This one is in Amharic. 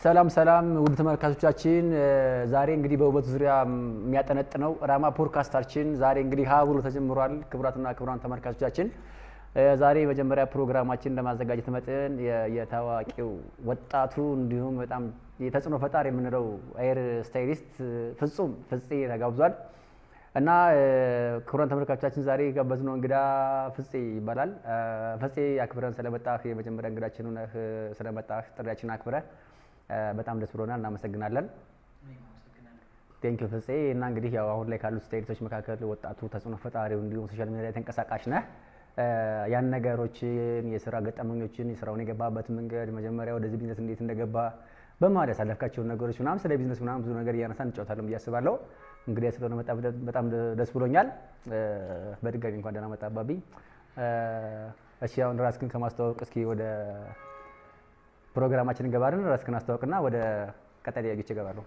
ሰላም ሰላም ውድ ተመልካቾቻችን፣ ዛሬ እንግዲህ በውበት ዙሪያ የሚያጠነጥነው ራማ ፖድካስታችን ዛሬ እንግዲህ ሀ ብሎ ተጀምሯል። ክቡራትና ክቡራን ተመልካቾቻችን፣ ዛሬ የመጀመሪያ ፕሮግራማችን ለማዘጋጀት መጠን የታዋቂው ወጣቱ እንዲሁም በጣም የተጽዕኖ ፈጣሪ የምንለው hair stylist ፍጹም ፍፄ ተጋብዟል። እና ክቡራን ተመልካቾቻችን፣ ዛሬ የጋበዝነው እንግዳ ፍፄ ይባላል። ፍፄ፣ አክብረን ስለመጣህ፣ የመጀመሪያ እንግዳችን ሆነህ ስለመጣህ፣ ጥሪያችን አክብረህ በጣም ደስ ብሎናል። እናመሰግናለን። Thank you ፍፄ። እና እንግዲህ ያው አሁን ላይ ካሉት stylist ኦች መካከል ወጣቱ ተጽዕኖ ፈጣሪው እንዲሁም social media ላይ ተንቀሳቃሽ ነህ። ያን ነገሮችን፣ የስራ ገጠመኞችን፣ የስራውን የገባበት መንገድ፣ መጀመሪያ ወደዚህ ቢዝነስ እንዴት እንደገባ፣ በመሀል ያሳለፍካቸውን ነገሮች ምናምን፣ ስለ ቢዝነስ ምናምን ብዙ ነገር እያነሳን እንጫወታለን ብዬ አስባለሁ። እንግዲህ ስለሆነ መጣ በጣም ደስ ብሎኛል። በድጋሚ እንኳን ደህና መጣህ አባቢ። እሺ፣ አሁን ራስህን ከማስተዋወቅ እስኪ ወደ ፕሮግራማችን እንገባለን። ራስህን አስተዋውቅና ወደ ቀጣይ ጥያቄዎች እገባለሁ።